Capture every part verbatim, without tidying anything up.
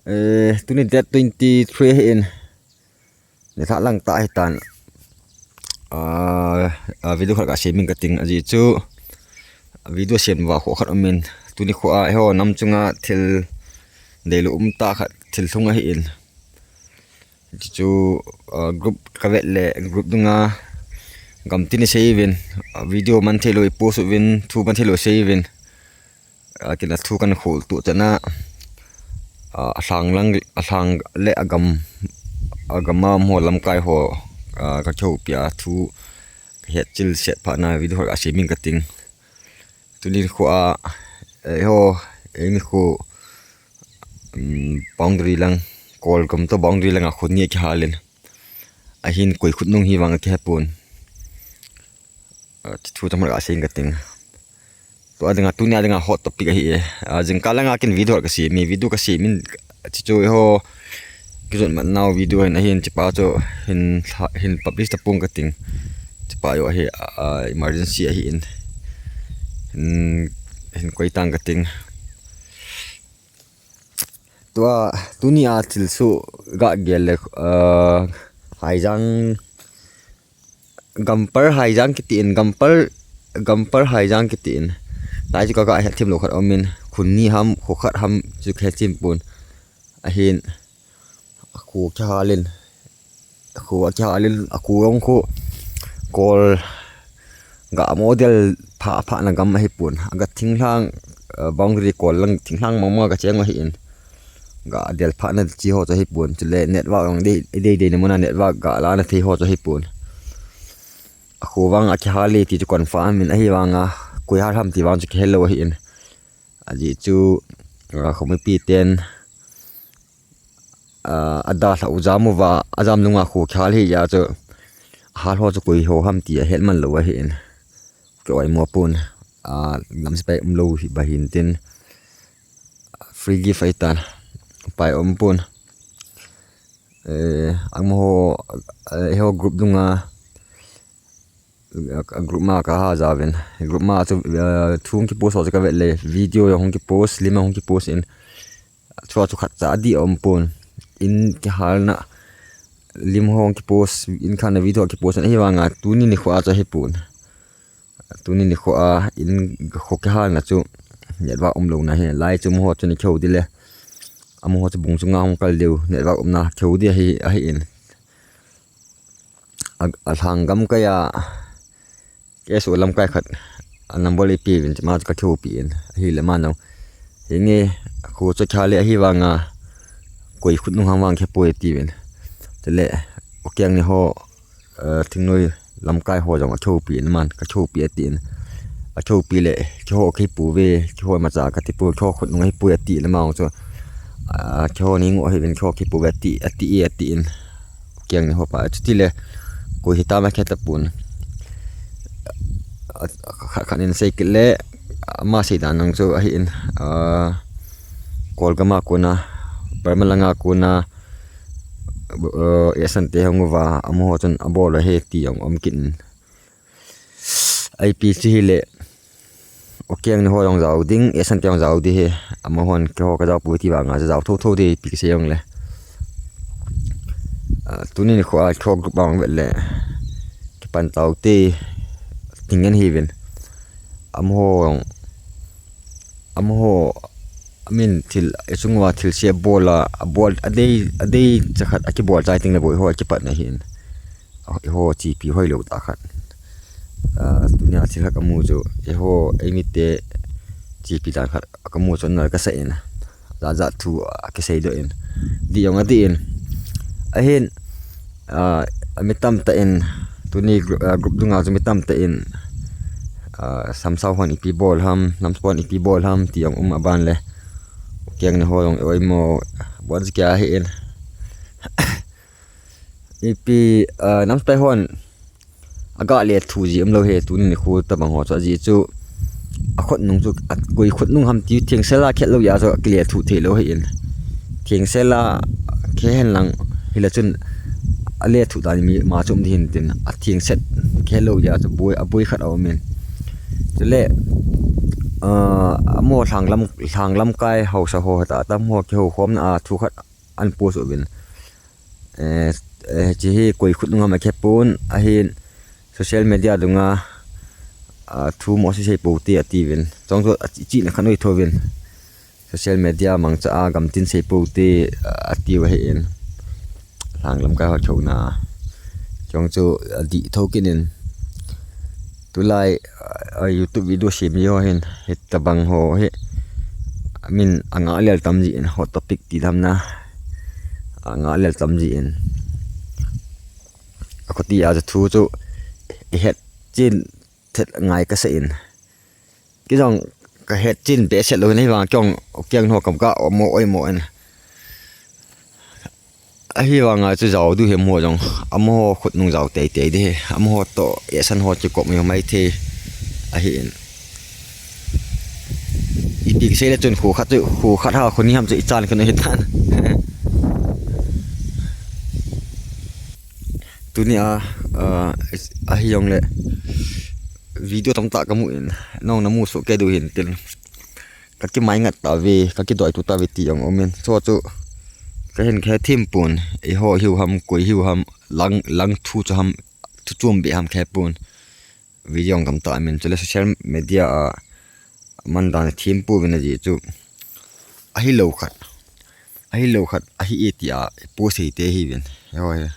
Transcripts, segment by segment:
Eh, tuni date twenty three ahin. Nilhah lang tah ahitan. Ah, ah, video khat kasem inge kating, ajeh chu video sem uva kho khat umin. Tuni kho a eiho nam chunga thil deilou um tah khat thil lhung ahin. Chuchu, ah, group kavet le group dunga gamtin isei uvin, ah, video man theilou ipost uvin, thu man theilou isei uvin. Ah, kin a thu kan khol tu chana, ah, alhang lang, alhang le agam, agam a umho lamkai ho, ah, kakihoupi a thu kahet chil set phat na video khat kasem inge kating. Tuni kho a, eiho, eimi kho, um, boundary lang, Kolgam to boundary langa kho ni akihal in. Ahin koi khutnung hi vang akihepon. Ah, thu tamtah kasei inge kating. Tua dinga, tuni a dinga hot topic ahi e. Ah, jingkah langa kin video kasem e, video kasem in, chuchu eiho kijot mat nau video hin ahin, chupa chu hin lha-, hin publish tapong kating. Chupa jong ahi, ah, emergency ahin. Hin, hin koi tang kating. Tua, tuni a thilsoh gagel le, ah, Haijang, Gampal Haijang kitin, Gampal, Gampal Haijang kitin. Lai chu kagahet themlou khat aumin, kho ni ham, kho khat ham chu kahe thempon. Ahin, akho kihal in, akho akihal in, akho jong kho, Kol ga model pha, pha na gam ahipon. Aga thinglhang, eh, boundary Kol lang thinglhang mama gacheng ahin. Ga del pha na chi ho chu ahipon. Chule network jong dei, dei, dei na muna network gala na thei ho chu ahipon. Akho vang akihal e ti chu confirm in ahivanga, koi hal ham ti vang chu kihelou ahin. Ajeh chu, ah, khomipi ten, ah, adalhah u jam uva, ajam nunga kho kihal ahi jeh chu, ahal ho chu koi ho ham ti ahet man lou ahin. Kioimo pon, ah, lamsepai umlou hi ba hintin, free gift ahitan, pai umpon. Eh, amaho, eh, eiho group dunga, a group ma kaha jauvin. Group ma chu, eh, thu hung kipost ho chu kavet le, video jong hung kipost, lim jong hung kipost in. Chua chu khatcha adih aumpon. In kihalna lim ho hung kipost, in khatna video kipost in ahivanga tuni nikho a chu ahipon. Tuni nikho a in kho kihalna chu network umlouna hi. Lai chu amaho chu nikho ding le. Amaho chu bung chunga hung kal diu, network umna kho ding ahi, ahin. A, alhang gamkai a, K S O lamkai khat, a number le ipeuvin, ama chu kakihoupi in, ahile ama jong. Hinge, kho chu kihal e ahivanga, koi khutnung ham vang kihepoi atiuvin. Chule, Ukeng ni ho, eh, thingnoi lamkai ho jong akihoupi in, aman, kakihoupi atin. Akihoupi le, keiho kihepouve, keiho imacha katipoi, keiho khutnung ahipoi atin, ama jong chu. Ah, keiho ni ngo ahiuvin, keiho kihepouve ati, ati e, atin. Ukeng ni ho pa, chutile, koi hitam akhetapon. Ah, khat, khat in sei kit le, ama seidan jong chu ahin, ah, Kolgam a kona, Burma langa kona, eh, Asante hung uva, amaho chun abol u ahi ti jong um kit in. Ipi chu hile, Ukeng ni ho jong jao ding, Asante jong jao ding ahi, amahon keiho kajao poi ti vanga, jao thotho ding ipi kisei jongle. Ah, tuni nikho a keiho group a jong vet le, kipan taute, ti ngen ahiuvin. Amaho jong, amaho, amin thil, ichung uva thilse abol a, abol, adei, adei cha khat akibol chai tengle bou eiho akipatna ahin. Eiho chepi hoilou tah khat. Ah, tunia thil khat kamu chu, eiho, eimite chepi dan khat kamu chu nal kasa in. Jat jat thu akisei doh in. Dih jong adih in. Ahin, ah, ami tamtah in, tuni group, ah, group dunga chu mi tamtah in, ah, Samsao hon ipi bol ham, Namsao hon ipi bol ham, ti jong um aban le. Ukeng ni ho jong oimo, bon jiki ahi in. Ipi, ah, Namsao hon, aga lethuh ji umlou ahi, tuni nikho tabang ho chu ajeh chu, akhutnung chu, akoi khutnung ham ti thengsel a khelou jeh a chu akilethuh theilou ahin. Thengsel a khe henlang, hile chun alethuh dan mi ma chu um ding hintin, athengset khelou jeh a chu boi, aboi khat aumin. Chule, ah, amaho lhanglam, lhanglam kai hausa ho ta, tam ho kihou khomna a thu khat ana post uvin. Eh, eh, hiche hi koi khut nungam a khe pon, ahin social media dunga, ah, thu mo sei sei pou te atiuvin. Chong chu a chi, china khat noi thouvin. Social media mangcha a gamtin sei pou te, ah, atiu ahin. Lhanglam kai ho chouna. Chong chu adih tho kit in. Tulai, ah, YouTube video sem ji ho hin, hitabang ho hi. Min anga lel tam ji in, hot topic ti dam na. Anga lel tam ji in. Akhuti a chu thu chu, ihet chin thet ngai kasa in. Kei jong kahet chin behseh lou hin, ahivang kei jong, kei jong ho kam ka, omo, oimo in. Ahivanga chu jao diu hi amaho jong, amaho khut nung jao teitei ding hi, amaho toh, ehsan ho chu kop mai mai thei, ahin. Ipi kisei le chun khu khat chu, khu khat ha, khu ni ham chu ichan kanu hitan. Tuni a, ah, ahi jongle, video tamtah kamu in, nong namu soh kei diu hin tin. Kakimai ngat tave, kakidoi tu tave ti jong umin. Chu chu, kahin khe thim pon, eiho hiu ham, koi hiu ham, lang, lang thu chu ham, thu chom be ham khe pon. Video jong tamtah amin, chule social media a mandan thim pouvin aji chu. Ahilou khat. Ahilou khat, ahi e tia, post hei te hiuvin. Eiho hi.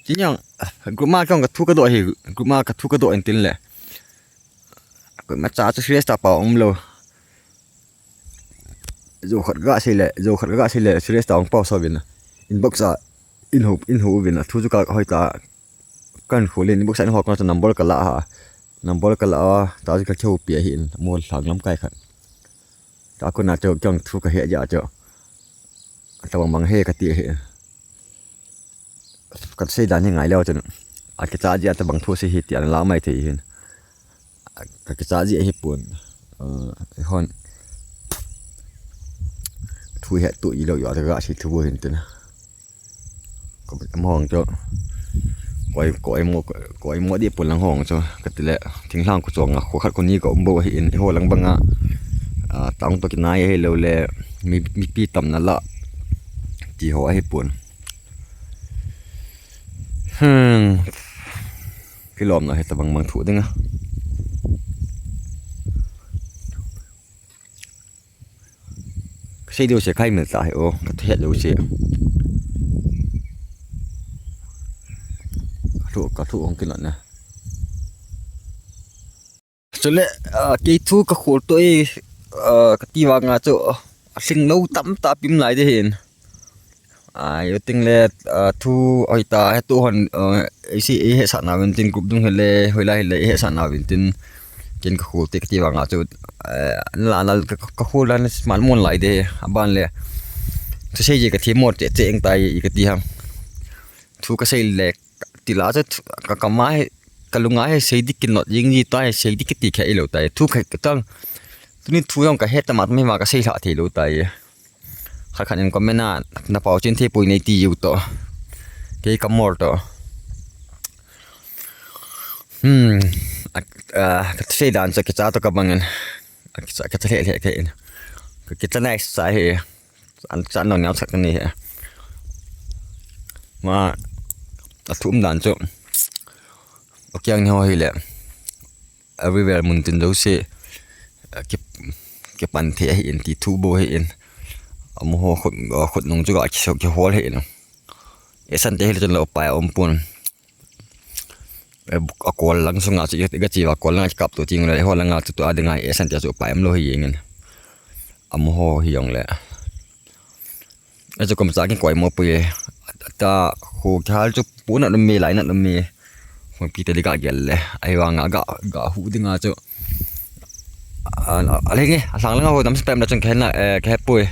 Chin jong, group ma kei jong kathu kadoh hi, group ma kathu kadoh in tin le. Koimacha chu serious tah pa umlou. Jou khat gasei le, jou khat gasei le, serious tah ong pau so uvin. Inbox a, inho, inho uvin, athu chu kahoi ta. Kahin khol in, inbox a inho kona chu number kala a. Number kala a, ta chu kakihoupi ahin, amaho lhanglam kai khat. Ta kona chu, kei jong thu kahe jeh a chu. Tabang bang he kati ahi. Kasei dan hi ngai leu chun. Akicha jeh a tabang thu sei hi tia ana la mai thei hin. Kakicha jeh ahi pon. Eh, hon. Thu hettoh ilou jeh a kasei thu bou hin tin. Ka, amaho chu. Koi, koimo, koimo deh pon lang ho chu. Katile, thinglhang kho chunga, kho khat kho ni kaum bou ahin, eiho lang banga. Ah, tang toh kinai ahilou le, mi, mipi tamna lah. Ti ho ahi pon. Hmm. Kilomna hi tabang bang thu ding a. Kasei diu se kaimil ta hi o, kathet diu se. Kathu, kathu ong kinot na. Chule, ah, kei thu kakhol toh e, ah, kati vanga chu, ah, alhinglou tamtah pum lai ding hin. Ai, u ting le, ah, thu, oi ta, he tu hon, ah, eisi, eihetsah nauvin tin group dung hile, hoilai hile, eihetsah nauvin tin, ken kakhol te kati vanga chu, eh, la, la, ka, ka, kakhol dan smat mon lai ding, aban le, thusei je kathemmo che, che eng tai, i kati ham. Thu kasei le, tila chu, ka, kama hi, kalunga hi sei ding kinot jing ji tai, sei ding kiti kha ilou tai, thu kha katang. Tuni thu jong kahet tama tama hi ma kasei lha thei lou tai. Khat khat in comment a, na pao chin thei poi nei ti u toh. Kei kamol toh. Hmm, a, a, kasei dan chu kicha toh kabang in. A, kicha, kicha lheh lheh kei in. Kicha nice sa hi. An cha no nyau sak ni hi. Ma, athum dan chu. Okiang ni ho hile. Everywhere mun tin jouse, eh, ki, kipan thei ahin ti thu bou ahin. Amaho khut, eh, khut nung chu ga kiso, kihol ahin. Esan te hile chun lou pai a um pon. Eh, akol lang sunga chu, i, i gachi va kol langa kikap tu ting le, ho langa chu tua dinga esan te chu pai umlou hi jeng in. Amaho hi jong le. Achu kum cha kin koimo pui e. Ta khu khal chu pu na lum mi lai na lum mi. Khu pi te di ga gel le. Ahivanga ga, ga hu dinga chu. A, a, a lenge, a lang langa ho nam spam na chun khen na, eh, khe pui.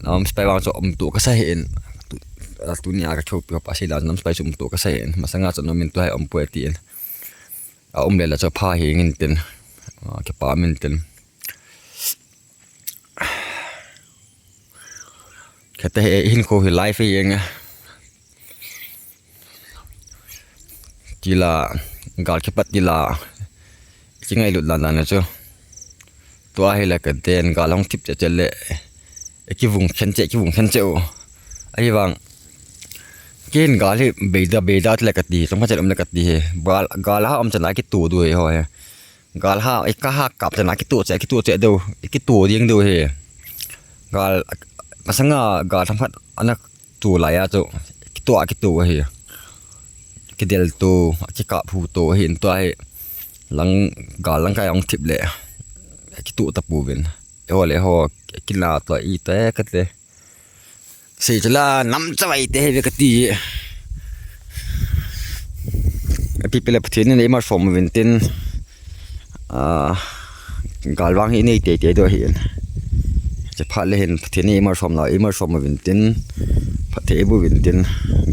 Nam spam vang chu um tu kasa hin. Tu, a, tuni a kakihoupi pa sei dan nam spam chu um tu kasa hin. Masanga chu no min tu hai um pui tin. A um le la chu pha hi ngin tin. A, kipa min tin. Kata he hin khu hi life hi jeng a. Tila, gal kipat tila. Kingailut dan dan chu. tua hi le ka den gal hong thip che che le. E kivung khen che, kivung khen che u. Ahi vang. Ken gal hi beida, beida le ka ti, chom khat che um le ka ti he. Gal, gal ha um chana kitu du he ho he. Gal ha, e ka ha kap chana kitu che, kitu che deu, kitu ding deu he. Gal, masanga gal tham khat ana tu lai a chu, kitu a kitu he. Kidel tu, kikap hu tu he, tua he. Lang, gal lang kai hong thip le. Kitu ta pu vin. E ho le ho, kila to i te ka te. Sei chala nam chavai te he ve ka ti. Api pele Pathen in eima som vin tin. Ah, gal vang hi nei te te do hi. Che phat le hin Pathen in eima som la, eima som vin tin. Pathen bu vin tin.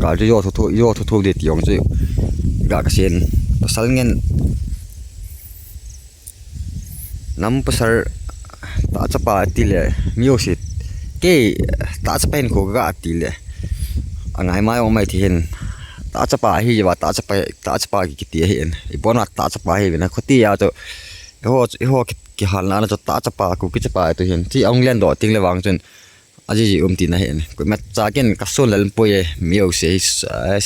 Gal chu yo tho tho, yo tho tho de ti ong chu. Ga ka sen. Pasal ngen. Nam pasal ta chapa ti le, mi o si. Ke ta chapa hin ko ga ti le. Angai mai o mai ti hin. Ta chapa hi wa ta chapa, ta chapa ki ti hin. I bona ta chapa hi na ko ti ya to. Ho, ho ki, ki hal na to ta chapa ku ki chapa to hin. Ti ong len do ting le wang chun. Aji ji um ti na hin. Ko mat cha ken ka son lal poi e, mi o se hi sa.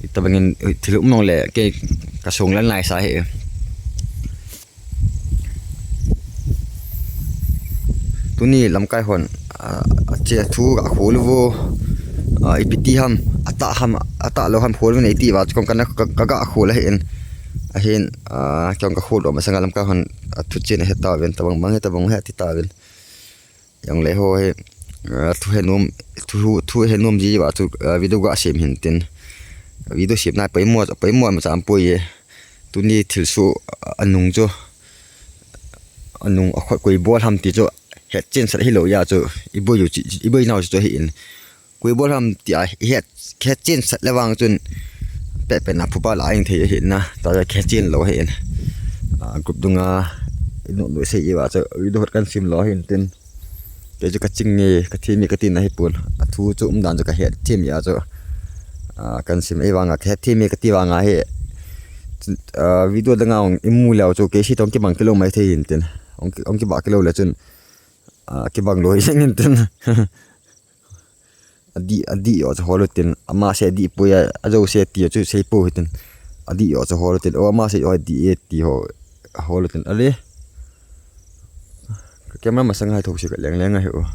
Ita bangin thil um nong le ke ka song lal nai sa hi. Tuni lamkai hon, ah, a che thu ga khol vo, ah, ipi ti ham, ata ham, ata lo ham khol vo nei ti va, chukong kana ka, ka ga khol ahin, ahin, ah, chukong ka khol lo masanga lamkai hon, ah, thu chen he ta ven, tabang bang he, tabang he ti ta ven. Yang le ho he, ah, thu he nom, thu, thu he nom ji va, thu, ah, video ga sem hin tin. Video sem na, pai mo, pai mo ma cham poi e. Tuni thil su, ah, anung chu. Anung a khoi koi bol ham ti chu het chen sat hi lo ya chu i boi u chi, i boi nau chu hi in. Koi bol ham ti a het, het chen sat le wang chun pe pe na phu ba la ing thei hi na ta het chen lo hi in. A group dunga i nu nu sei i wa chu i do hot kan sim lo hin tin. Ke chu ka ching nge ka thi mi ka tin na hi pun. A thu chu um dan chu ka het thi mi a chu. A kan sim ei wanga ka het thi mi ka ti wanga hi. A video danga ong i mu leo chu ke si tong ki bang kilo mai thei hin tin. Ong ki, ong ki ba kilo le chun. A ki bang lo hi seng hin tin. A di, a di o chu hol u tin. Ama se di pu ya, a jo se ti o chu sei pu hi tin. A di o chu hol u tin. O ama se o di e ti ho, hol u tin. Ale. Ka camera masang hai thok si ka leng leng a hi o.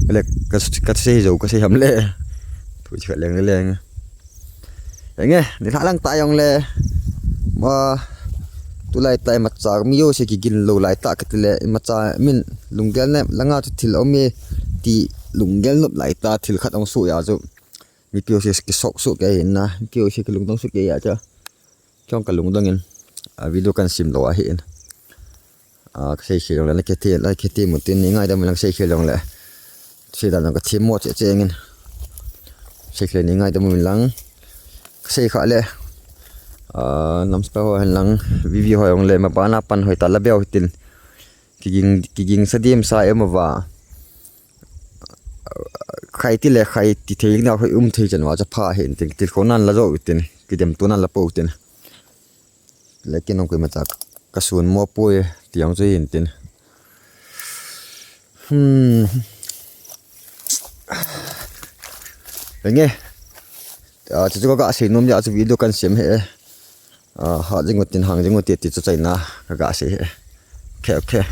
Ale ka, ka sei jo ka sei ham le. Thok si ka leng leng. Enge, ni hla lang ta jong le. Ma, tulai ta imacha, mi jouse kigin lou lai ta kati le, imacha min lunggel ne, langa chu thil um e, ti lunggel nop lai ta, thil khat ong su ja chu. Mipi jouse kisok su ke hin na, mipi jouse kilungdong su ke ja chu. Kei jong ka lungdong in, a video kan sim lou ahi in. A, ka sei khel jong le, na kiti, na kiti mun tin, ni ngaidam lang sei khel jong le. Sei dan jong ka thim mo che che ngin. Sei khel ni ngaidam mun lang. Ka sei kha le. A, nam spa ho hen lang, vivi ho jong le, ma bana pan hoi ta la beo tin. Kiging, kiging sa dim sa em va. Khai ti le khai ti thei na hoi um thei chan wa cha pha hen tin, til ko nan la jo tin, kidem tu nan la po tin. Lekin ong koi macha ka sun mo poi ti ang chu hin tin. Hmm. Enge. A, chu chu ka ga sei nom ja chu video kan sem he. A, ha jing utin hang jing uti ti chu chaina ka ga sei he. Okay, okay.